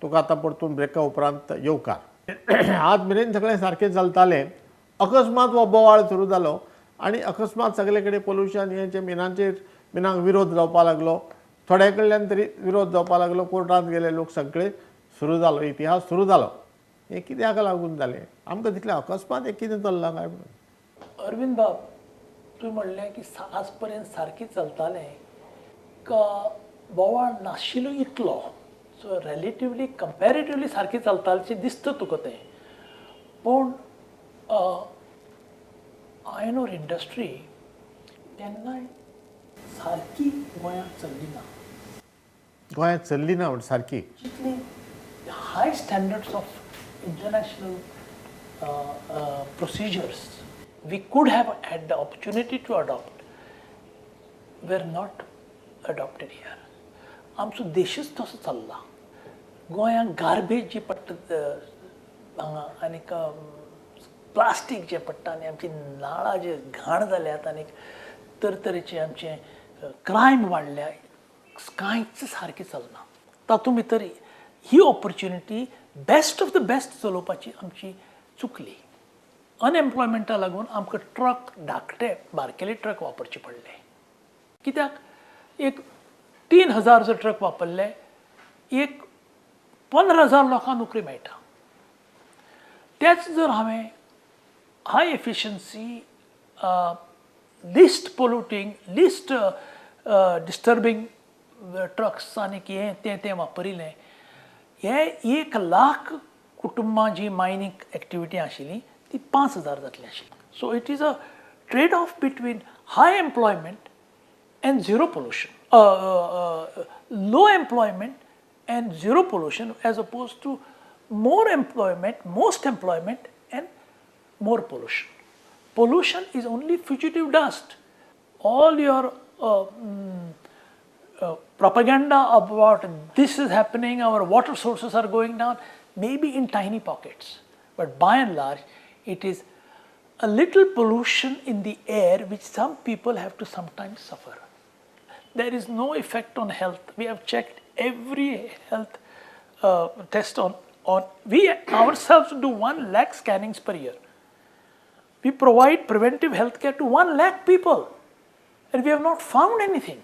तुका आतां परतून ब्रेका उपरांत येवकार. आज मेरेन सगळें सारकें चलतालें, अकस्मात हो बोवाळ सुरू जालो आनी अकस्मात सगळे कडेन पोल्युशन हें जें मिनाचेर मिनाक विरोध जावपा लागलो, थोड्या कडल्यान तरी विरोध जावपा लागलो, कोर्टांत गेले लोक, सगळे सुरू जालो, इतिहास सुरू जालो. हें कित्याक लागून जालें? आमकां तितलें अकस्मात हें कितें चल्लां काय म्हणून? अरविंद बाब, तुवें म्हणलें की आज पर्यंत सारकें चलतालें का बोवाळ नाशिल्लो इतलो, सो रिलेटिवली कंपेरेटिवली सारकें चलतालें शें दिसता तुका तें. पूण आयर्न ओर इंडस्ट्री तेन्नाय सारकी गोंयांत चल्ली ना. गोंयांत चल्ली ना म्हण सारकी जितली high standards of international procedures we could have had the opportunity to adopt were not adopted here. आमचो देशूच तसो चल्ला. गोंयांत गार्बेज जी पडटा हांगा आनीक प्लास्टीक जें पडटा आनी आमची नाळां जे घाण जाल्यात आनीक तरतरेचे आमचे क्रायम वाडल्या, कांयच सारकें चलना. तातूंत भितर ही opportunity best of the best चलोवपाची आमची चुकली. अनएम्प्लॉयमेंटा लागून आमकां ट्रक धाकटे बारकेले ट्रक वापरचे पडले. कित्याक एक 3000 जर ट्रक वापरले, एक 15,000 लोकांक नोकरी मेळटा. तेच जर हांवें high efficiency, least polluting, least disturbing trucks आनीक हें तें तें वापरिल्लें, हे 1 लाख कुटुंबां जी मायनींग एक्टिविटी आशिल्ली ती 5000 जातली आशिल्ली. So it is a trade off between high employment and zero pollution, low employment and zero pollution, as opposed to more employment, most employment and more pollution. Pollution is only fugitive dust. All your propaganda about this is happening, our water sources are going down, maybe in tiny pockets, but by and large, it is a little pollution in the air which some people have to sometimes suffer. There is no effect on health. We have checked every health test on, we ourselves do 1 lakh scannings per year. We provide preventive health care to 1 lakh people and we have not found anything.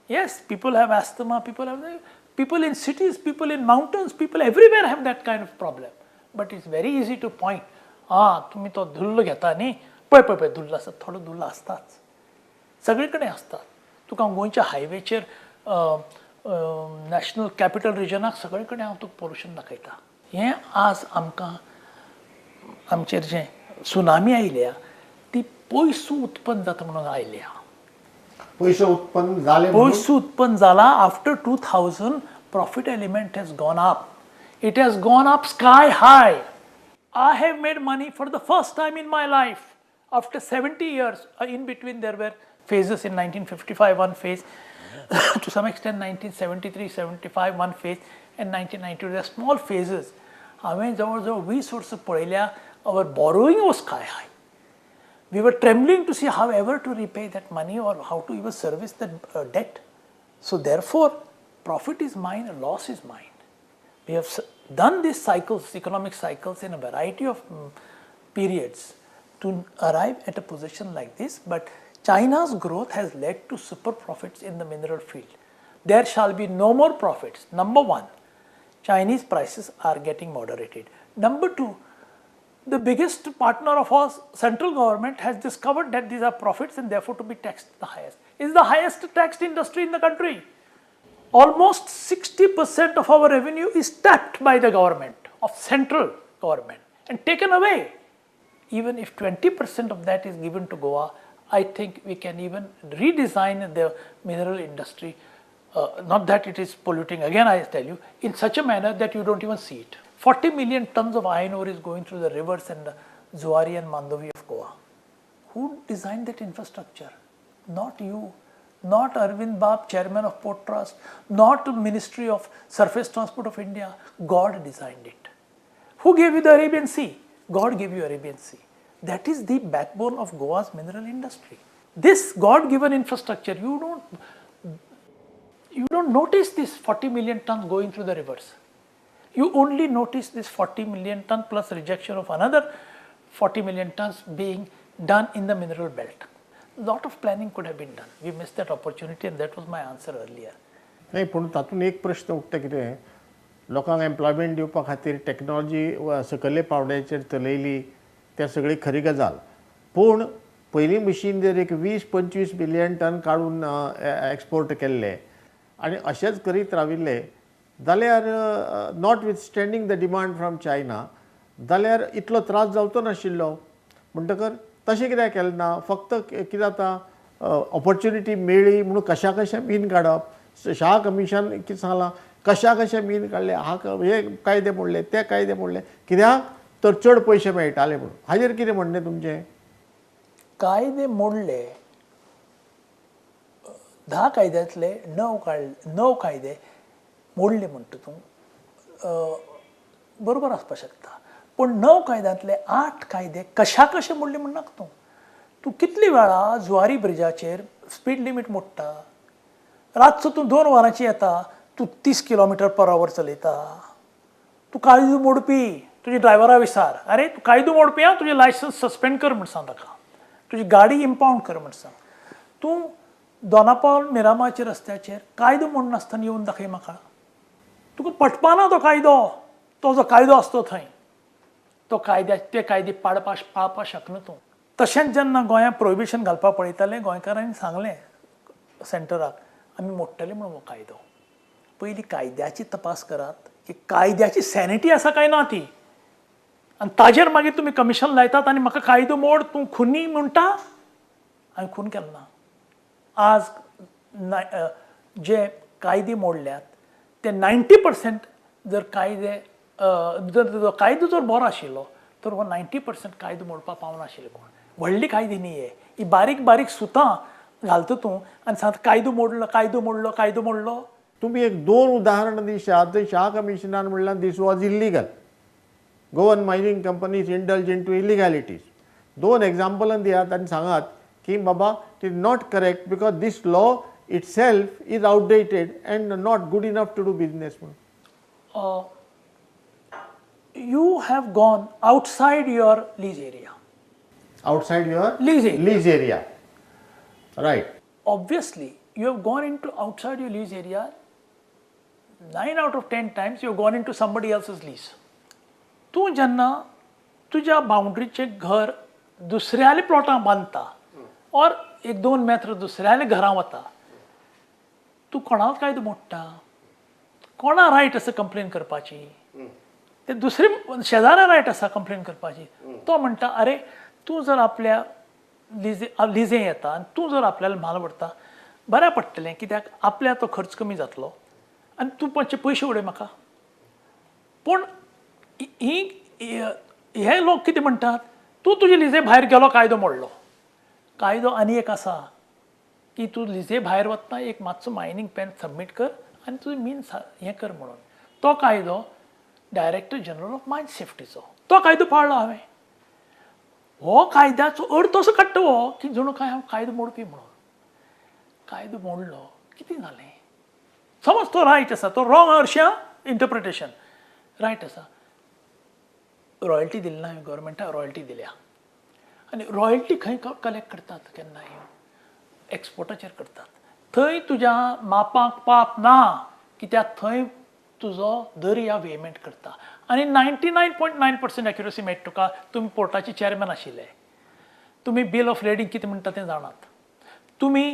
Yes, people have asthma, people in cities, people in mountains, people everywhere have that kind of problem. But it's very easy to point, "Ah, तुमी तो धुल्ल घेता न्ही, पळय पळय पळय, धुल्ल आसा." थोडो धुल्ल आसताच, सगळे कडेन आसतात. तुका गोंयच्या हायवेचेर, नॅशनल कॅपिटल रिजनाक सगळे कडेन हांव तुका पोल्युशन दाखयता. हें आज आमकां आमचेर जें सुनामी आयल्या ती पयसो उत्पन्न जाता म्हणून आयल्या. पयशे उत्पन्न जाले म्हणून? पयसो उत्पन्न जाला. After 2000, profit element has gone up. It has gone up sky high. I have made money for the first time in my life after 70 years. In between, there were phases: in 1955 one phase, to some extent 1973 75 one phase, and 1992. There are small phases. हांवें जवळ जवळ 20 वर्सां पळयल्या, our borrowing was sky high. We were trembling to see how ever to repay that money or how to even service that debt. So therefore, profit is mine, loss is mine. We have done these cycles, economic cycles, in a variety of periods to arrive at a position like this. But China's growth has led to super profits in the mineral field. There shall be no more profits. Number one, Chinese prices are getting moderated. Number two, the biggest partner of ours, central government, has discovered that these are profits and therefore to be taxed the highest. Is the highest taxed industry in the country. Almost 60% of our revenue is tapped by the government, of central government, and taken away. Even if 20% of that is given to Goa, I think we can even redesign the mineral industry. Not that it is polluting, again I tell you, in such a manner that you don't even see it. 40 million tons of iron ore is going through the rivers and the Zuari and Mandovi of Goa. Who designed that infrastructure? Not you, not Arvind Bab, chairman of Port Trust, not Ministry of Surface Transport of India. God designed it. Who gave you the Arabian Sea? God gave you Arabian Sea. That is the backbone of Goa's mineral industry. This God given infrastructure, you don't notice this 40 million tons going through the rivers. You only notice this 40 million ton plus rejection of another 40 million tons being done in the mineral belt. Lot of planning could have been done. We missed that opportunity, and that was my answer earlier. नाही, पूण तातूंत एक प्रश्न उठता. कितें, लोकांक employment दिवपा खातीर टॅक्नॉलॉजी सकयले पावंड्याचेर चलयली, तें सगळी खरी गजाल. पूण पयलीं मशीन जर एक 20-25 मिलियन टन काडून एक्सपोर्ट केल्ले आनी अशेंच करीत राविल्ले जाल्यार, notwithstanding the demand from China, जाल्यार इतलो त्रास जावचो नाशिल्लो. म्हणटकर तशें कित्याक केलें ना? फक्त कितें जाता, ऑपॉर्च्युनिटी मेळ्ळी म्हणून कशा कशें मीन काडप. शाह कमिशन कितें सांगलां? कशा कशें मीन काडलें, हा हे कायदे मोडले, ते कायदे मोडले. कित्याक तर चड पयशे मेळटाले म्हणून. हाजेर कितें म्हणणें तुमचें? कायदे मोडले, 10 कायद्यांतले णव काड णव कायदे मोडले म्हणटा तूं, बरोबर आसपाक शकता. पूण णव कायद्यांतले आठ कायदे कशा कशे मोडले म्हणनाका तूं. तूं कितले वेळा जुवारी ब्रिजाचेर स्पीड लिमीट मोडटा? रातचो तूं 2 वरांची येता, तूं 30 किलोमिटर पर our चलयता. तूं कायदो मोडपी. तुज्या ड्रायव्हरा विचार, "अरे, तूं कायदो मोडपी आं, तुजें लायसन्स सस्पेंड कर" म्हण सांग ताका, "तुजी गाडी इम्पावंड कर" म्हण सांग. तूं दोनापावल मिरामारच्या रस्त्याचेर कायदो मोडनासतना येवन दाखय म्हाका. तुका पटपाना तो कायदो. तो जो कायदो आसतो थंय, तो कायद्या ते कायदे पाडपा पाळपाक शकना तूं. तशेंच जेन्ना गोंयांत प्रोहिबिशन घालपाक पळयताले, गोंयकारांनी सांगलें सेंटराक, आमी मोडटले म्हणून हो कायदो. पयलीं कायद्याची तपास करात की कायद्याची सॅनिटी आसा काय ना ती, आनी ताजेर मागीर तुमी कमिशन लायतात. आनी म्हाका कायदो मोड, तूं खुनी म्हणटा. हांवें खून केलो ना. आज जे कायदे मोडल्यात ते 90% जर कायदे जर जो कायदो जर बरो आशिल्लो तर हो 90% कायदो मोडपाक पावनाशिल्ले कोण. व्हडली कायदे न्ही हे. ही बारीक बारीक सुतां घालता तूं आनी सांगता कायदो मोडलो, कायदो मोडलो, कायदो मोडलो. तुम्ही एक दोन उदाहरणां दिशात थंय शाह कमिशनान म्हणलां, "This was illegal, Goan mining companies indulge into illegalities." दोन एग्जाम्पलां दियात आनी सांगात की बाबा, it is not correct because this law itself is outdated and not good enough to do business म्हणून. You have gone outside your lease area. Outside your Lease area. Lease area, right. Obviously, you have gone into outside your lease area. 9 out of 10 times you have gone into somebody else's lease. तूं जेन्ना तुज्या बाउंड्रीचें घर दुसऱ्याले प्लॉटां बांदता or एक दोन मेत्र दुसऱ्याले घरां वता, तूं कोणाक कायदो मोडटा? कोणा रायट आसा कंप्लेन करपाची? ते दुसरे शेजाऱ्या रायट आसा कंप्लेन करपाची. तो म्हणटा, अरे, तूं जर आपल्या लिजे लिजे येता आनी तूं जर आपल्याला म्हाल व्हरता, बऱ्या पडटलें, कित्याक आपल्या तो खर्च कमी जातलो आनी तूं मातशे पयशे उडय म्हाका. पूण ही हे लोक कितें म्हणटात? तूं तुजे लिजे भायर गेलो, कायदो मोडलो. कायदो आनी एक आसा की तूं लिजे भायर वतना एक मातसो मायनींग प्लॅन सबमीट कर आनी तुजें मीन हें कर म्हणून. तो कायदो डायरेक्टर जनरल ऑफ मायन सेफ्टीचो, तो कायदो पाळ्ळो हांवें. हो कायद्याचो अर्थ असो काडटा हो की जणू काय हांव कायदो मोडपी म्हणून. कायदो मोडलो, कितें जालें? समज तो रायट आसा, तो रॉंग हरशीं इंटरप्रिटेशन रायट आसा. रॉयल्टी दिली ना हांवें गव्हर्मेंटाक? रॉयल्टी दिल्या. आनी रॉयल्टी खंय कलेक्ट करतात? केन्नाय एक्सपोर्टाचेर करतात. थंय तुज्या मापाक पाप ना, कित्याक थंय तुजो दर्या वेमेंट करता आनी 99.9% एक्युरसी मेळटा तुका. तुमी पोर्टाचे चेअरमॅन आशिल्ले, तुमी बिल ऑफ लेडींग कितें म्हणटा तें जाणात, तुमी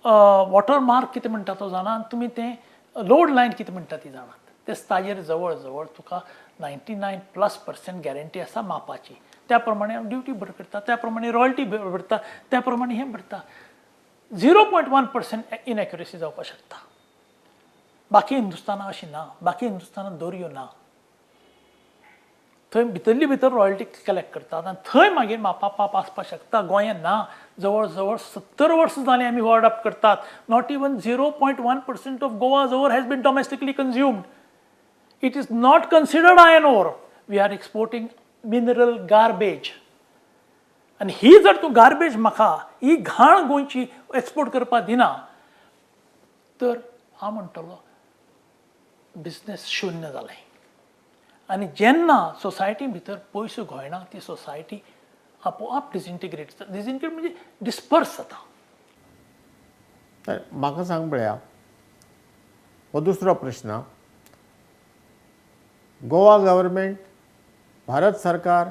वॉटर मार्क कितें म्हणटा तो जाणा आनी तुमी तें लोड लायन कितें म्हणटा ती जाणात. तेच ताजेर जवळ जवळ तुका 99+% गॅरंटी आसा मापाची. त्या प्रमाणे हांव ड्युटी भर करता, त्या प्रमाणे रॉयल्टी भरता, त्या प्रमाणे हें भरता. 0.1% इनएक्युरसी जावपाक शकता. बाकी हिंदुस्तानाक अशी ना. बाकी हिंदुस्तानात दर्यो ना. थंय भितरली भितर रॉयल्टी कलेक्ट करतात आनी थंय मागीर मापा पाप आसपाक शकता. गोंयांत ना. जवळ जवळ 70 वर्सां जालीं आमी हो अडॉप्ट करतात. Not even 0.1% of Goa's ore has been domestically consumed. It is not considered iron ore. We are exporting mineral garbage. आनी ही जर तूं गार्बेज म्हाका, ही घाण गोंयची एक्सपोर्ट करपाक दिना तर हांव म्हणटलो बिजनेस शुन्य जालें. आनी जेन्ना सोसायटी भितर पयसो घोळना ती सोसायटी आपोआप डिसइंटिग्रेट जाता. डिसइंटिग्रेट म्हणजे डिस्पर्स जाता. तर म्हाका सांग पळया, हो दुसरो प्रश्न. गोवा गव्हर्मेंट, भारत सरकार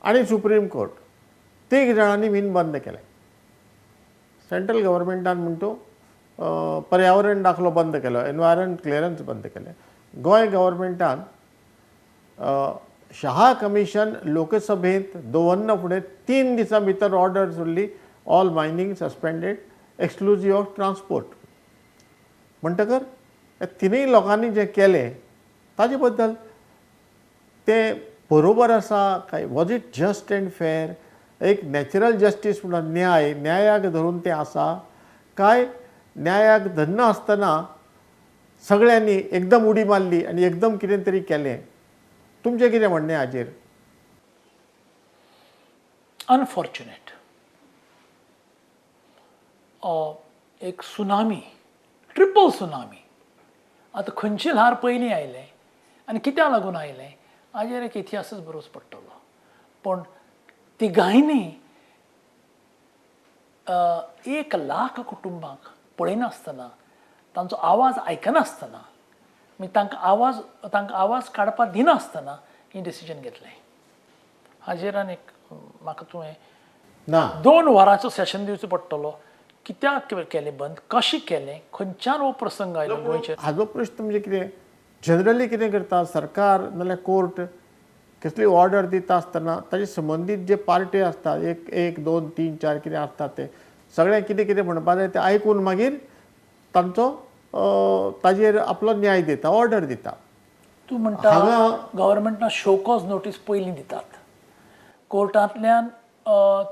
आनी सुप्रीम कोर्ट तीग जाणांनी मीन बंद केलें. सेंट्रल गव्हर्मेंटान म्हणटो पर्यावरण दाखलो बंद केलो, एनवायरमेंट क्लियरन्स बंद केलें. गोंय गव्हर्मेंटान शहा कमिशन लोकसभेंत दवरना फुडें 3 दिसां भितर ऑर्डर सोडली, all mining suspended exclusive of transport. म्हणटकर ह्या तिनूय लोकांनी जें केलें ताजे बद्दल तें बरोबर आसा काय was it just and fair? एक नॅचरल जस्टीस म्हणून न्याय, न्यायाक धरून तें आसा काय न्यायाक धरनासतना सगळ्यांनी एकदम उडी मारली आनी एकदम कितें तरी केलें? तुमचें कितें म्हणणें हाजेर? अनफॉर्च्युनेट, एक सुनामी, ट्रिपल सुनामी. आतां खंयचें ल्हार पयलीं आयलें आनी कित्याक लागून आयलें हाजेर एक इतिहासच बरोवचो पडटलो. पूण तिगांयनी 1 लाख कुटुंबांक पळयनासतना, तांचो आवाज आयकनासतना, मागीर तांकां आवाज काडपाक दिनासतना हें डिसिजन घेतलें. हाजेर आनी एक म्हाका तुवें ना 2 वरांचो सेशन दिवचो पडटलो. कित्याक केलें बंद, कशें केलें, खंयच्यान हो प्रसंग आयलो गोंयचेर? हाजो प्रश्न म्हणजे कितें, जनरली कितें करता सरकार नाल्यार कोर्ट कसली ऑर्डर दिता आसतना ताजे संबंदीत जे पार्टी आसता, 1 1 2 3 4 कितें आसता ते सगळें कितें कितें म्हणपा जाय तें आयकून मागीर तांचो ताजेर आपलो न्याय दिता, ऑर्डर दिता. तूं म्हणटा गव्हर्मेंटान शो कॉज नोटीस पयलीं दितात, कोर्टांतल्यान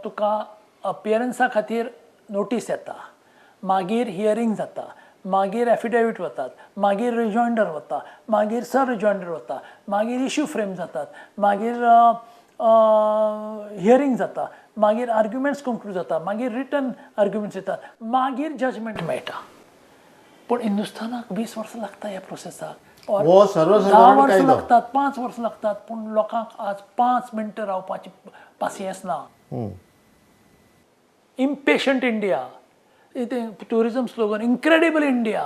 तुका अपियरन्सा खातीर नोटीस येता, मागीर हियरींग जाता, मागीर एफिडेवीट वतात, मागीर रिजॉयंडर वता, मागीर सर रिजॉयंडर वता, मागीर इश्यू फ्रेम जातात, मागीर हियरींग जाता, मागीर आर्ग्युमेंट्स कंक्लूड जाता, मागीर रिटर्न आर्ग्युमेंट्स येतात, मागीर जजमेंट मेळटा. पूण हिंदुस्थानाक 20 वर्सां लागता ह्या प्रोसेसाक, 10 वर्सां लागतात, 5 वर्सां लागतात. पूण लोकांक आज 5 मिनटां रावपाची पासियेंस ना. Impatient India, tourism slogan, incredible India,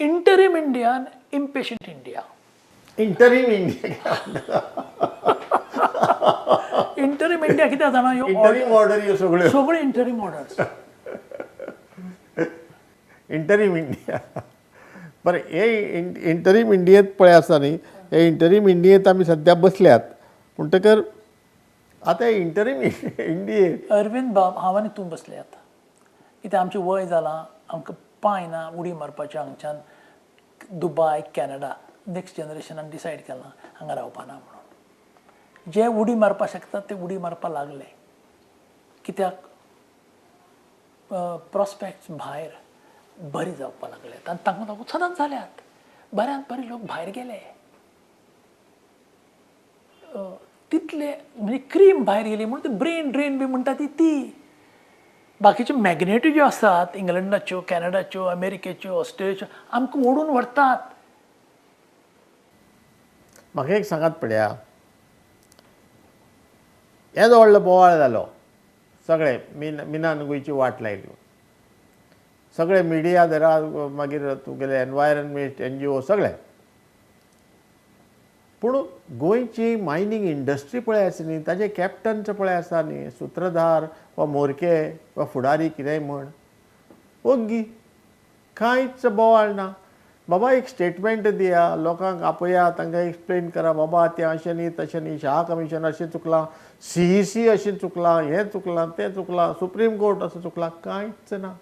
interim India, impatient India. Interim India, interim India कित्याक जाणा? इंटरीम ऑर्डर ह्यो सगळ्यो, सगळ्यो इंटरीम ऑर्डर्स. Interim India. बरें, हे इंटरीम इंडियेंत पळय आसा न्ही, हे इंटरीम इंडियेंत आमी सद्या बसल्यात म्हणटकर आतां इंटरीम इंडियेंत अरविंद बाब, हांव आनी तूं बसल्यात कित्याक आमचें वय जालां, आमकां पांय ना उडी मारपाचें हांगच्यान दुबाय, कॅनडा. नेक्स्ट जनरेशनान डिसायड केलां हांगा रावपा ना म्हणून. जे उडी मारपाक शकतात ते उडी मारपाक लागले कित्याक प्रोस्पेक्ट्स भायर बरी जावपाक लागल्यात आनी तांकां लागून सदांच जाल्यात. बऱ्यान बरे लोक भायर गेले, तितले म्हणजे क्रीम भायर गेली म्हणून ते ब्रेन ड्रेन बी म्हणटा ती ती. बाकीच्यो मॅग्नेट्यो ज्यो आसात इंग्लंडाच्यो, कॅनडाच्यो, अमेरिकेच्यो, ऑस्ट्रेलियाच्यो, आमकां ओडून व्हरतात. म्हाका एक सांगात पळया, येदो व्हडलो बोवाळ जालो, सगळे मिनान गोंयची वाट लायली, सगळे मिडिया धरा, मागीर तुगेले एनवायरमेंट NGO सगळे. पूण गोंयची मायनींग इंडस्ट्री पळय आसा न्ही, ताजे कॅप्टन्स पळय आसा न्ही, सुत्रधार वा मोरके वा फुडारी कितेंय म्हण, ओग्गी कांयच बोवाळ ना. बाबा एक स्टेटमेंट दिया, लोकांक आपया, तांकां एक्सप्लेन करा, बाबा तें अशें न्ही तशें न्ही, शाहा कमिशन अशें चुकलां, CEC अशें चुकलां, हें चुकलां, तें चुकलां, सुप्रीम कोर्ट अशें चुकलां, कांयच ना.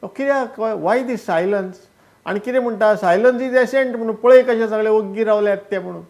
कित्याक वाय दी सायलन्स? आनी कितें म्हणटा, सायलन्स is एसेंट म्हणून. पळय कशें सगळे ओग्गी रावल्यात ते म्हणून.